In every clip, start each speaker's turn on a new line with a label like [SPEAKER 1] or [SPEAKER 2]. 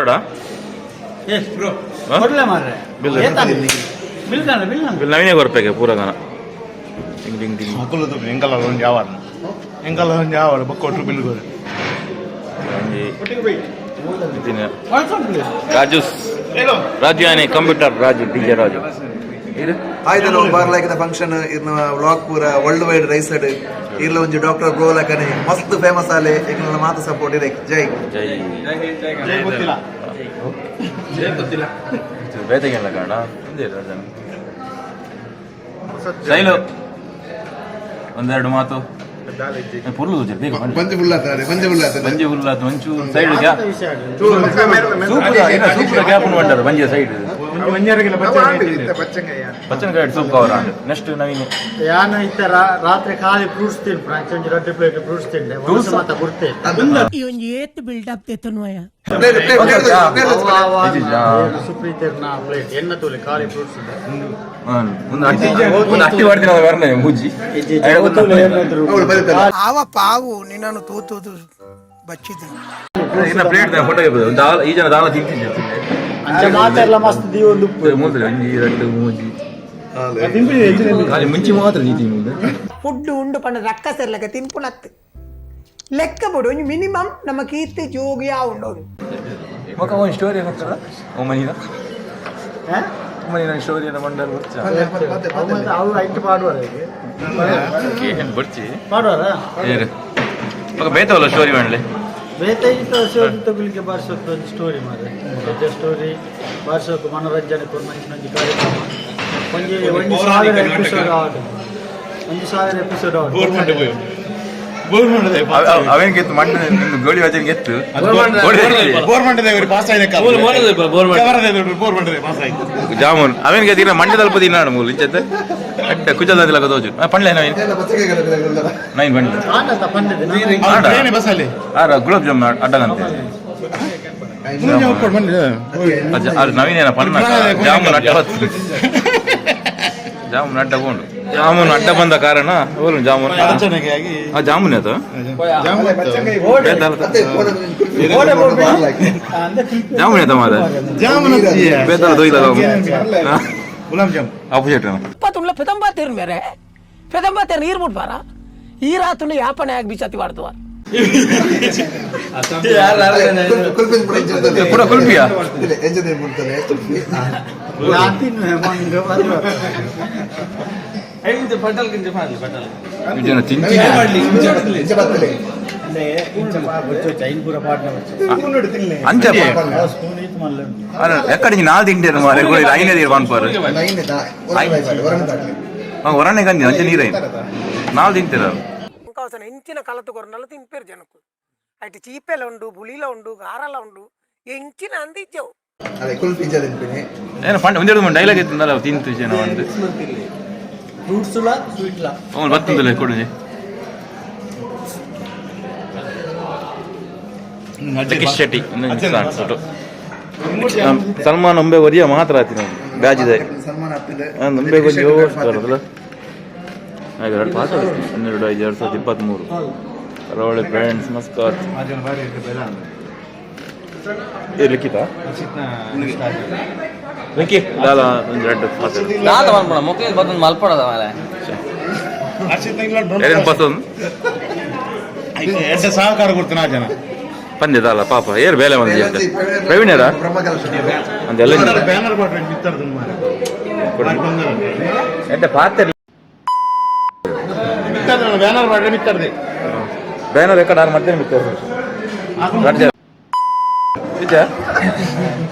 [SPEAKER 1] ಕೊರಡಾ?
[SPEAKER 2] S bro.
[SPEAKER 1] ಹಾ?
[SPEAKER 2] ಕೊಡ್ಲೆ ಮಾರ್ರೆ.
[SPEAKER 1] Bill.
[SPEAKER 2] Bill ಕಾಣ, bill ಕಾಣ.
[SPEAKER 1] ಬಿಲ್ ನವೀನೇ ಕೊರ್ಪೇಕೆ ಪೂರ ಗಾನ ಟಿಂಗ್ ಟಿಂಗ್ ಟಿಂಗ್.
[SPEAKER 3] ಮಕ್ಕಳು ಎಂಕಲ್ಲ ಒಂಜಿ ಯಾವಾರ, ಎಂಕಲ್ಲ ಒಂಜಿ ಯಾವಾರ ಬೊಕ್ಕ ಒಟ್ಟು ಬಿಲ್ ಕೊರು.
[SPEAKER 1] ಒಂಜಿ ಇತ್ತಿನ ರಾಜು, ರಾಜು ಯಾನೆ ಕಂಪ್ಯೂಟರ್ ರಾಜು, ಡಿಜೆ ರಾಜು ಇದು.
[SPEAKER 4] ಆಯ್ತಲ್ಲ, ಬಾರ್ ಲೈಕ್ ಫಂಕ್ಷನ್ ಇರ್ನ ವ್ಲಾಗ್ ಪೂರ ವರ್ಲ್ಡ್ ವೈಡ್ ರೈಸಡ್ ಇರ್ಲ. ಒಂಜಿ ಡಾಕ್ಟರ್ ಬ್ರೋ ಲಕನೆ ಮಸ್ತ್ ಫೇಮಸ್ ಆಲೆ. ಎಂಕಲ್ನ ಮಾತ ಸಪೋರ್ಟ್ ಇದೆ. ಜೈ.
[SPEAKER 1] ಜೈ.
[SPEAKER 3] ಜೈ ಗೊತ್ತಿಲ್ಲ.
[SPEAKER 1] ಬೇತೆಗೆಲ್ಲ ಕಾರಣ ಒಂದೇ ರಾಜನ್. ಶೈಲು, ಒಂದೆರಡು ಮಾತು. ಪುರ್ಲು ಬೇಗ ಬನ್ನಿ.
[SPEAKER 4] ಬಂಜಿ ಬುಲ್ಲಾತಾರೆ, ಬಂಜಿ ಬುಲ್ಲಾತಾರೆ.
[SPEAKER 1] ಬಂಜಿ ಹುಲ್ಲಾತು ಒಂಚೂರು ಸೈಡ್ ಗ್ಯಾಪ್. ಸೂಪುದ ಗ್ಯಾಪ್ ಉಂಟು ಬಂಜಿಯ ಸೈಡ್. ಬಚ್ಚನ guide soup cover. Next Naveen.
[SPEAKER 2] ಯಾನು ಇತ್ತ ರಾತ್ರಿ ಖಾಲಿ ಫ್ರೂಟ್ಸ್ ತಿನ್ಪು. ಒಂಜಿ ರಡ್ಡ್ ಪ್ಲೇಟ್ ಫ್ರೂಟ್ಸ್ ತಿಂಡೆ,
[SPEAKER 1] Fruits?
[SPEAKER 2] ಮಾತ ಗುರ್ತೆ.
[SPEAKER 5] ಈ ಒಂಜಿ ಏತ್ ಬಿಲ್ಡಪ್ ತೆತ್ತನ್ವಯ.
[SPEAKER 2] ಸುಪ್ರೀತರ್ನ ಪ್ಲೇಟ್ ಎನ್ನ ತೋಲೆ ಖಾಲಿ ಫ್ರೂಟ್ಸ್.
[SPEAKER 1] ಒಂದು ಅಟ್ಟಿ, ಒಂದು ಅಟ್ಟಿ ಮಾಡ್ತೀನಿ ವರ್ಣೆ ಮೂಜಿ.
[SPEAKER 5] ಆವ ಪಾವು ನಿನ್ನನ್ನು ತೂತುದು ಬಚ್ಚಿದ್ದು.
[SPEAKER 1] ಇನ್ನ ಪ್ಲೇಟ್ ಫೋಟೋ ಇರ್ಬೋದು. ದಾಲ್ ಈ ಜನ ದಾಲ ತಿಂತಿದ್ದೆ.
[SPEAKER 2] ಅಂಚ ಮಾತೆಲ್ಲ ಮಸ್ತ್ ದೀವೊಂದು ಉಪ್ಪು.
[SPEAKER 1] ಮೂರು, ಒಂಜಿ, ಎರಡು, ಮೂಜಿ. ಖಾಲಿ ಮುಂಚಿ ಮಾತ್ರ ನೀತಿ ಮುಂದೆ.
[SPEAKER 5] ಫುಡ್ ಉಂಡು ಪಂಡ ರಕ್ಕ ಸೇರ್ಲೆಕ್ಕ ತಿನ್ಪುನತ್ತು ಲೆಕ್ಕ ಬಿಡು. ಒಂಜಿ ಮಿನಿಮಮ್ ನಮ್ಮ ಕೀರ್ತಿ ಜೋಗಿಯಾ ಉಂಡು.
[SPEAKER 1] ಮಕ್ಕ ಒಂದು ಸ್ಟೋರಿ ಗೊತ್ತಲ್ಲ ಒಮ್ಮನಿನ? ಒಮ್ಮನಿನ ಸ್ಟೋರಿ ಎಲ್ಲ ಮಂಡಲ್ ಬರ್ಚ.
[SPEAKER 2] ಅವು ಐಟ್ ಪಾಡುವಾರ ಈಗ.
[SPEAKER 1] ಏನು ಬರ್ಚಿ?
[SPEAKER 2] ಪಾಡುವಾರ.
[SPEAKER 1] ಏರು ಮಕ್ಕ ಬೇತವಲ್ಲ ಸ್ಟೋರಿ ಮಾಡ್ಲಿ.
[SPEAKER 2] ಬೇತೆ ಈತ ಶಿವನ ತಗುಲಿಗೆ ಬಾರಿಸೋದು ಒಂದು ಸ್ಟೋರಿ ಮಾರೆ. ಸ್ಟೋರಿ ಬಾರಿಸೋಕು ಮನೋರಂಜನೆ ಕೊರ್ನ ಒಂಜಿ ಕಾರ್ಯಕ್ರಮ. ಒಂಜಿ ಒಂಜಿ ಸಾವಿರ ಎಪಿಸೋಡ್ ಆವಡ್, 1000 ಎಪಿಸೋಡ್ ಆವಡ್.
[SPEAKER 1] ಅವೇನ್ ಗೆತ್ತು ಮಣ್ಣು ನಿಮ್ದು ಗೋಳಿ ವಚನ ಗೆತ್ತು.
[SPEAKER 3] ಬೋರ್ ಪಾಸ್ ಆಯ್ತು, ಬೋರ್ ಪಾಸ್ ಆಯ್ತು.
[SPEAKER 1] ಜಾಮೂನ್ ಅವೇನ್ ಗೆತ್ತಿನ ಮಂಡ್ಯ ತಲುಪದಿ ತಿನ್ನಾಡು ಮೂಲು ಇಂಚತ್ತೆ ಅಡ್ಡ ಕುಜಲ್ದಿಲ್ಲ ತೋಜು ಪಂಡ್ಲೆ ನವೀನ್. ನೈನ್ ಪಂಡ್ಲೆ.
[SPEAKER 2] ಆಂಡತ ಪಂಡಿದೆ.
[SPEAKER 3] ಬಸ್ ಅಲ್ಲಿ.
[SPEAKER 1] ಆರ ಗುಲಾಬ್ ಜಾಮೂನ್ ಅಡ್ಡಗಂತೆ. ನವೀನ್ ಏನ ಪನ್ನ ಜಾಮೂನ್ ಅಡ್ಡ ಬತ್ತು. ಜಾಮೂನ್ ಅಡ್ಡ ಕೊಂಡು ಜಾಮೂನ್ ಅಡ್ಡ ಬಂದ ಕಾರಣ ಓಲು ಜಾಮೂನ್. ಆ ಜಾಮೂನ್ ಆತ. ಜಾಮೂನ್ ಆತ ಮಾರ.
[SPEAKER 3] ಜಾಮೂನ್.
[SPEAKER 1] ಬೇತಾಲ ದೊಯ್ಲ.
[SPEAKER 3] ಗುಲಾಬ್ ಜಾಮ್.
[SPEAKER 1] ಆಪೋಸಿಟ್.
[SPEAKER 5] ತುಳ್ಳ ಪೆದಂಬಾ ತೇರು ಮೇರೆ, ಪೆದಂಬಾ ತೇರು ನೀರು ಬಿಡ್ಬಾರ. ಈ ರಾತುಂಡ ಯಾಪನೆ ಆಗಿ ಬಿಸಾತಿ ಮಾಡ್ತವ.
[SPEAKER 1] ಪೂರ ಕುಲ್ಪಿಯಾ? ಜನ ತಿಂತಿ. ಅಂಚ ಎಕ್ಕಡಿ ನಾಲ್ ತಿಂಡಿ ಮಾರೆ. ಐನೇ ನೀರು ಪನ್ಪಾರು ಒರನೆ ಗಂಜಿ ಅಂಚೆ ನೀರೈನ್ ನಾಲ್ ತಿಂತೀರ.
[SPEAKER 5] ಇಂಕಾವಸನ ಇಂಚಿನ ಕಲತು ಕೊರನಲ್ಲ ತಿನ್ಪೇರು ಜನಕು. ಐಟ್ ಚೀಪೆಲ ಉಂಡು, ಬುಳಿಲ ಉಂಡು, ಗಾರಲ ಉಂಡು, ಎಂಚಿನ ಅಂದಿಜ್ಜವು.
[SPEAKER 1] ಏನು ಪಂಡ ಒಂದೆರಡು ಡೈಲಾಗ್ ಇತ್ತಂದಲ್ಲ ತಿಂತು ಜನ ಒಂದು.
[SPEAKER 2] ಫ್ರೂಟ್ಸ್ ಲಾ ಸ್ವೀಟ್ ಲಾ.
[SPEAKER 1] ಅವನು ಬತ್ತಂದಲ್ಲ ಕೊಡು. ಜಗೀಶ್ ಶೆಟ್ಟಿ ಫೋಟೋ. ಸಲ್ಮಾನ್ ಒಂಬೆ ಒರಿಯ ಮಾತ್ರ ಆತಿ ನಾವು ಬ್ಯಾಜಿದೆ.
[SPEAKER 4] ಸನ್ಮಾನ.
[SPEAKER 1] ಒಂಬೆ ಗೊಂಜಿ ಬರದಲ್ಲ. ಎರಡು ಪಾಸ್ 12/5/2023. ಕರಾವಳಿ ಫ್ರೆಂಡ್ಸ್ ಮಸ್ಕತ್. ಏ ಲಿಖಿತ ಲಿಖಿ ದಾಲ ಒಂದು ಎರಡು ಪಾಸ್.
[SPEAKER 6] ದಾದ ಮಲ್ಪಡ ಮೊಕ್ಲೆ ಬತ್ತೊಂದು ಮಲ್ಪಡದ ಮೇಲೆ.
[SPEAKER 1] ಎರಡು ಪಾಸ್ ಒಂದು.
[SPEAKER 3] ಎಡ್ಡೆ ಸಹಕಾರ ಕೊಡ್ತಾನೆ ಆ ಜನ.
[SPEAKER 1] ಪಂದ್ಯ ದಾಲ ಪಾಪ ಏರ್ ಬೇಲೆ ಬಂದ ಪ್ರವೀಣರ ಅಂದೆಲ್ಲ.
[SPEAKER 3] ಬ್ಯಾನರ್ ಕೊಟ್ರೆ ಬಿತ್ತರ್ದು ಮಾರ್ರೆ.
[SPEAKER 1] ಎಡ್ಡೆ ಪಾತ್ರ.
[SPEAKER 3] ಬಿತ್ತರ್ದು ಬ್ಯಾನರ್ ಮಾಡ್ರೆ ಬಿತ್ತರ್ದೆ.
[SPEAKER 1] ಬ್ಯಾನರ್ ಎಕ್ಕಡ ಆರು ಮಧ್ಯಾಹ್ನ ಬಿತ್ತಾರೆ. ನಿಜ.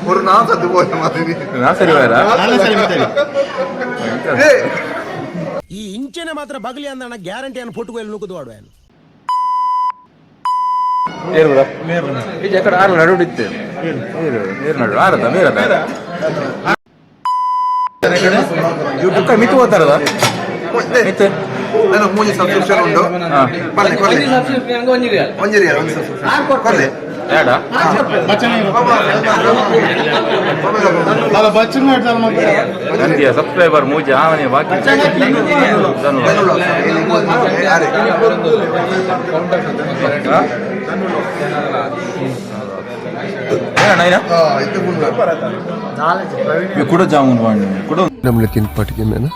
[SPEAKER 4] ஒரு நான் சத்து போற மாதிரி.
[SPEAKER 1] ನಾ ಸರಿ ಹೋಯ್ರಾ?
[SPEAKER 3] ನಾನೇ ಸರಿ ಬಿತ್ತರಿ.
[SPEAKER 7] ಈ ಇಂಚಿನ ಮಾತ್ರ ಬಗಲಿ ಅಂದಣ ಗ್ಯಾರಂಟಿ ಅನ್ನು ಫೋಟೋ ನುಗ್ಗುದು ಆಡುವ.
[SPEAKER 1] ಏರು ಬಿಡ ನಿಜ ಎಕ್ಕಡ ಆರು ನಡು ಇತ್ತು ಏರು ಏರು ನಡು ಆರತ ಮೇರತ ಯೂಟ್ಯೂಬ್ ಮಿತ್ತು ಹೋಗ್ತಾರದ ಮಿತ್ತು.
[SPEAKER 4] ನಾನು ಮೂಜಿ ಸಬ್ಸ್ಕ್ರಿಪ್ಷನ್ ಉಂಟು. ಬನ್ನಿ ಕೊರ್ಲೆ.
[SPEAKER 6] ಒಂಜಿ ರಿಯಾಲ್.
[SPEAKER 4] ಒಂಜಿ ರಿಯಲ್ ಒಂದು ಸಬ್ಸ್ಕ್ರಿಪ್ಷನ್ ಕೊರ್ಲೆ.
[SPEAKER 1] ಬೇಡ.
[SPEAKER 3] ಅಲ್ಲ ಬಚ್ಚನ್ ಮಾಡ್ತಾರೆ ಮತ್ತೆ.
[SPEAKER 1] ನಂದಿಯ ಸಬ್ಸ್ಕ್ರೈಬರ್ ಮೂಜಿ ಆವನೆ ಬಾಕಿ. ಹಾ? ನೈನಾ
[SPEAKER 4] ಇತ್ತು ಫುಲ್.
[SPEAKER 1] ಕುಡ ಜಾಮೂನ್ ಬಾಂಡ್ ಕುಡ.
[SPEAKER 7] ನಮ್ಮನೆ ತಿನ್ಪಾಟಿಗೆ ಮೇನ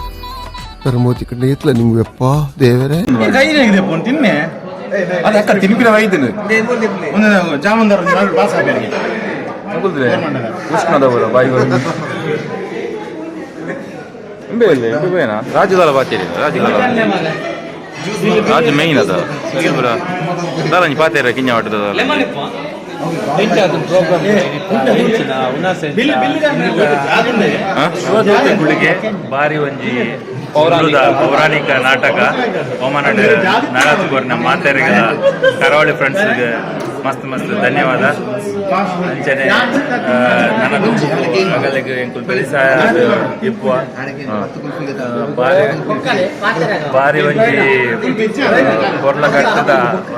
[SPEAKER 7] ಮೋತಿ ಕಡೆ ಇತ್ಲ ನಿಂಗೆ ಅಪ್ಪ ದೇವರೇ.
[SPEAKER 3] ತಿನ್ನೆ.
[SPEAKER 1] ಅದು ಅಕ್ಕ ತಿನ್ಪಿನ ವೈದ್ಯನು.
[SPEAKER 3] ಒಂದು ಜಾಮೂನ್ ಪಾಸ್ ಆಗಲಿ.
[SPEAKER 1] ಉಷ್ಣದವರ ಬಾಯಿ ಇಂಬೆ ಇಲ್ಲ ಇಂಬೆ ಬೇನಾ ರಾಜ್ಯದಾಲ ಬಾತೇರಿ ರಾಜ್ಯದಾಲ ರಾಜು ಮೇಯ್ನ್ ಅದ ಪುರ ದಾಲಂಜಿ ಪಾತೇರ ಕಿಂಜ ಮಟ್ಟದ.
[SPEAKER 8] ಗುಳಿಗೆ ಬಾರಿ ಒಂಜಿ ಪೌರಾಣಿಕ ಪೌರಾಣಿಕ ನಾಟಕ ಓಮನಡ್ ನಾರಾಜ್ ನಮ್ಮ ಮಾತೆರೆಗಳ ಕರಾವಳಿ ಫ್ರೆಂಡ್ಸ್ ಮಸ್ತ್ ಮಸ್ತ್ ಧನ್ಯವಾದ. ಅಂಚನೆ ನನ್ನ ಮಗಳಿಗೆ ಎಂಕುಲು ಬೆಳೆಸಾಯ ಇಪ್ಪುವ. ಬಾರಿ ಬಾರಿ ಒಂಜಿ ಕೊರ್ಲಕಟ್ಟದ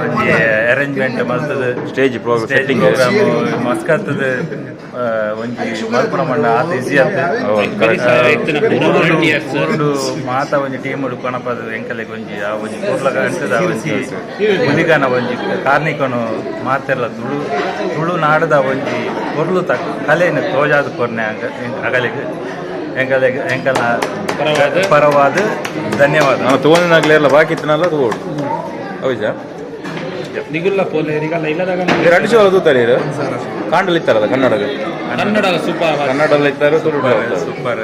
[SPEAKER 8] ಒಂಜಿ ಅರೇಂಜ್ಮೆಂಟ್ ಮಲ್ತದ.
[SPEAKER 1] Stage program
[SPEAKER 8] stage
[SPEAKER 1] setting
[SPEAKER 8] program ಮಸ್ಕತ್ತದ ಒಂಜಿ ಮಲ್ಪುನ ಮಂಡ ಆತ ಈಸಿ ಆತ. ಊರುಡು ಮಾತ ಒಂಜಿ ಟೀಮ್ ಕೊನಪದ ಎಂಕಲೆಗ್ ಒಂಜಿ ಆ ಒಂಜಿ ಕೂರ್ಲ ಗಂಟದ ಒಂಜಿ ಹುಲಿಗನ ಒಂಜಿ ಕಾರ್ನಿಕನು ಮಾತೆಲ್ಲ ತುಳು ತುಳುನಾಡದ ಒಂಜಿ ಪೊರ್ಲು ತಕ್ ಕಲೆಯನ್ನು ತೋಜಾದ ಕೊರ್ನೆ ಅಗಲಿಗೆ ಎಂಕಲೆಗ್ ಎಂಕಲ್ನ ಪರವಾದ ಧನ್ಯವಾದ.
[SPEAKER 1] ನಾನು ತೋನಿನಾಗ್ಲೇ ಎಲ್ಲ ಬಾಕಿ ಇತ್ತನಲ್ಲ ತಗೋಡು ಹೌದಾ?
[SPEAKER 9] ನಿಗುಲ್ಲ ಪೋಲೇರಿಗಲ್ಲ ಇಲ್ಲದಾಗ.
[SPEAKER 1] ಎರಡು ಶೋ ತೂತಾರೆ ಇರು ಕಾಂಡಲ್ ಇತ್ತಾರಲ್ಲ ಕನ್ನಡ.
[SPEAKER 9] ಕನ್ನಡ ಸೂಪರ್.
[SPEAKER 1] ಕನ್ನಡಲ್ಲಿ ಇದ್ದಾರೆ, ತುಳು.
[SPEAKER 8] ಸೂಪರ್.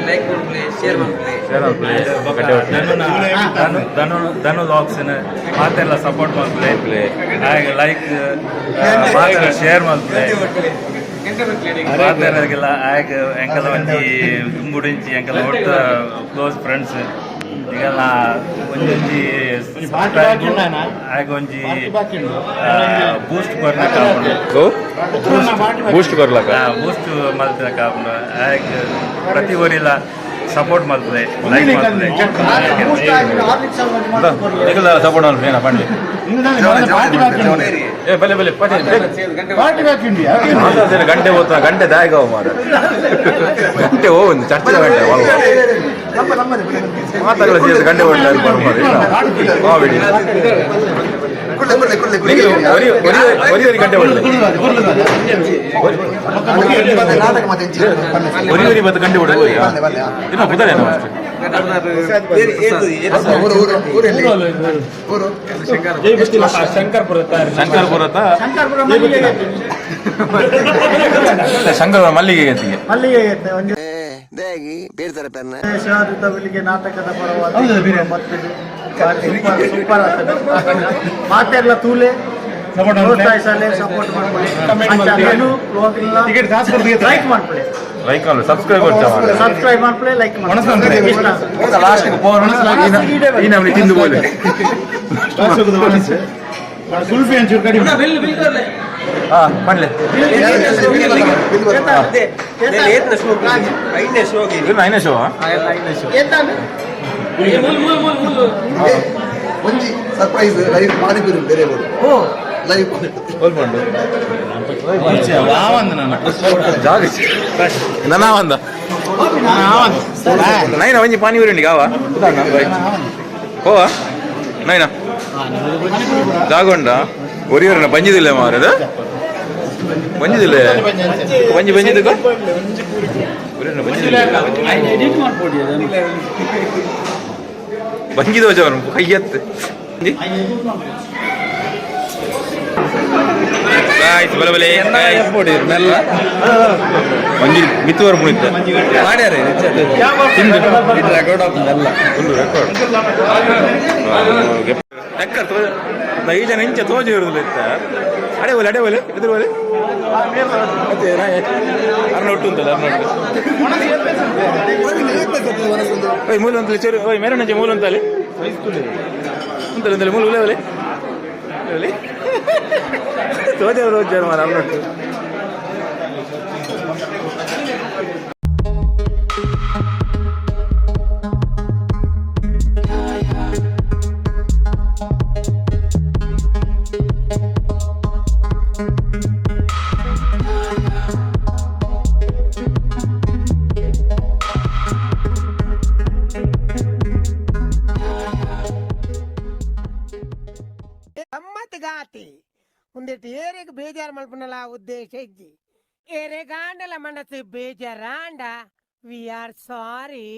[SPEAKER 6] ಲೈಕ್ ಮನ್ಪುಲೆ, ಶೇರ್ ಮನ್ಪುಲೆ.
[SPEAKER 8] ಧನು ಧನು ಧನು ಲಾಕ್ಸ್ ಮಾತೆಲ್ಲ ಸಪೋರ್ಟ್ ಮಲ್ಪುಲೆ, ಹಾಗೆ ಲೈಕ್ ಮಾತೆಲ್ಲ ಶೇರ್ ಮಲ್ಪುಲೆ ಮಾತೆಲ್ಲ. ಹಾಗೆ ಎಂಕಲ ಒಂಜಿ ದುಂಬುಡಿಂಚಿ ಎಂಕಲ ಒಟ್ಟು ಕ್ಲೋಸ್ ಫ್ರೆಂಡ್ಸ್ ಈಗೆಲ್ಲ ಒಂಜೊಂಜಿ ಹಾಗೆ ಒಂಜಿ ಬೂಸ್ಟ್ ಕೊರ್ನ ಕಾಪುಂಡು.
[SPEAKER 1] ಬೂಸ್ಟ್ ಕೊರ್ಲಕ.
[SPEAKER 8] ಬೂಸ್ಟ್ ಮಲ್ತಿನ ಕಾಪುಂಡು. ಹಾಗೆ ಪ್ರತಿ ಒರಿಲ ಸಪೋರ್ಟ್ ಮಲ್ಪುಲೆ, ಲೈಕ್ ಮಲ್ಪುಲೆ.
[SPEAKER 1] ಸಪೋರ್ಟ್ ಮಲ್ಪು ಪಂಡಿ. ಏ ಬಲೆ ಬಲೆ ಪಟೇಲ್ ಮಾತಾಡ್ತಾರೆ. ಗಂಟೆ ಹೋಗ್ತಾ ಗಂಟೆ ದಾಯಕ ಮಾರ ಗಂಟೆ ಹೋಗುದು ಚರ್ಚೆ ಗಂಟೆ ಮಾತಾಡಲ್ಲ ಸೇರಿಸಿ ಗಂಟೆ ಹೊಡ್ಲಾರು ಬಿಡಿ.
[SPEAKER 4] ಕುಳ್ಳೆ ಕುಳ್ಳೆ ಕುಳ್ಳೆ ಕುಳ್ಳೆ.
[SPEAKER 1] ಒರಿ ಒರಿ ಒರಿ ಒರಿ ಗಂಟೆ ಹೊಡ್ಲೆ.
[SPEAKER 4] ನಾಟಕ ಮತ್ತೆ ಹೆಂಚಿ.
[SPEAKER 1] ಒರಿ ಒರಿ ಬತ್ತು ಗಂಟೆ ಹೊಡ್ಲೆ.
[SPEAKER 4] ಬಲ್ಲೆ, ಬಲ್ಲೆ, ಆ.
[SPEAKER 1] ಇನ್ನು ಕುದರೇನು ಅಷ್ಟೇ.
[SPEAKER 4] ಊರು ಊರು ಊರು ಎಲ್ಲಿ ಊರು?
[SPEAKER 9] ಶಂಕರ್ಪುರ.
[SPEAKER 1] ಶಂಕರ್ಪುರ.
[SPEAKER 2] ಶಂಕರ್ಪುರ ಮಲ್ಲಿಗೆ.
[SPEAKER 1] ಶಂಕರ ಮಲ್ಲಿಗೆ ಗತಿಗೆ.
[SPEAKER 2] ಮಲ್ಲಿಗೆ ಒಂದು ಶಿವಾದಿತ ಬಿಲ್ಲಿಗೆ ನಾಟಕದ ಪರವಾಗಿ ಬರ್ತದೆ. ಸೂಪರ್ ಸೂಪರ್ ಆಗ್ತದೆ. ಮಾತೆಲ್ಲ ತೂಲೆ ಪ್ರೋತ್ಸಾಹಿಸಲೆ, ಸಪೋರ್ಟ್ ಮಾಡ್ಕೊಳ್ಳಿ, ಲೈಕ್ ಮಾಡ್ಕೊಳ್ಳಿ.
[SPEAKER 1] ಲೈಕ್ ಅಲ್ಲ, ಸಬ್ಸ್ಕ್ರೈಬ್ ಮಾಡ್ತಾರೆ.
[SPEAKER 2] ಸಬ್ಸ್ಕ್ರೈಬ್ ಮಾಡ್ಕೊಳ್ಳಿ, ಲೈಕ್ ಮಾಡ್ಕೊಳ್ಳಿ. ಇಷ್ಟ.
[SPEAKER 1] ಲಾಸ್ಟ್ ಫೋನ್ ಈ ನಮ್ಗೆ ತಿಂದು ಬೋಲೆ.
[SPEAKER 3] ಸುಲ್ಫಿ ಒಂಚೂರು ಕಡಿಮೆ.
[SPEAKER 6] ಬಿಲ್ ಬಿಲ್ ಕೊರ್ಲೆ.
[SPEAKER 1] ಹಾ ಪಂಡ್ಲೆ. ಇದು ಐನೇ ಶೋ.
[SPEAKER 6] ಮೂಲ್ ಮೂಲ್ ಮೂಲ್ ಮೂಲ್.
[SPEAKER 4] ಒಂಜಿ ಸರ್ಪ್ರೈಸ್ ಲೈವ್ ಪಾನಿಪುರಿ ಬೇರೆ ಲೈವ್ ಪಾನಿಪುರಿ.
[SPEAKER 1] ಹೋಲ್ಪಂಡು.
[SPEAKER 3] ಆವಂದ ನನ್ನ.
[SPEAKER 1] ಜಾಗ ನನ್ನ ಒಂದ ನೈನ ಒಂಜಿ ಪಾನಿಪುರಿ ಉಂಡಿ ಕಾವ ಹೋವಾ ನೈನ ಜಾಗ ಉಂಡ ಒರಿಯವರನ್ನ ಬಂಜಿದಿಲ್ಲ ಮಾರದ ಬಂಜಿದಿಲ್ಲ ಬಂಜಿ ಬಂಜಿದಕ್ಕ ಬಂಜಿದಿಲ್ಲ.
[SPEAKER 2] ಎಡಿಟ್ ಮಾಡ್ಕೊಡಿ ಅದನ್ನು.
[SPEAKER 1] ಬಂಜಿದ ವಚ ಕೈಯತ್ತು. ಆಯ್ತು ಬಲೆ ಬಲೆ ಮೆಲ್ಲ ಒಂಜಿ ಮಿತ್ತುವರ್ ಮುಣಿತ
[SPEAKER 6] ಮಾಡ್ಯಾರೆ.
[SPEAKER 1] ರೆಕಾರ್ಡ್ ರೆಕಾರ್ಡ್ ಟಕ್ಕರ್ ತೋ ಈ ಜನ ಇಂಚ ತೋಜಿ ಇರುದಿಲ್ಲ ಇತ್ತ ಅಡೆ ಒಲೆ ಅಡೆ ಒಲೆ ಎದುರು ಒಲೆ ಮತ್ತೆ ಅರ್ನ ಒಟ್ಟು ಉಂಟಲ್ಲ ಅರ್ನ ಒಟ್ಟು. ಓಯ್ ಮೂಲ ಅಂತಲೇ ಚೇರು ಓಯ್ ಮೇರೆ ಮೂಲ ಅಂತಲ್ಲಿ ಅಂತಲೇ ಅಂತಲೇ ಮೂಲ ಒಲೆ ಒಲೆ ಒಲೆ ತೋಜ ರೋಜ್ ಮಾರ ಅರ್ನ ಒಟ್ಟು.
[SPEAKER 5] ಗಮ್ಮತ್ ಗಾತಿ ಉಂದೆಟ್. ಏರೆಗ್ ಬೇಜಾರು ಮಲ್ಪುನಲ ಉದ್ದೇಶ ಇಜ್ಜಿ. ಏರೆಗಾಂಡಲ ಮನಸ್ಸು ಬೇಜಾರಾಂಡ, we are sorry.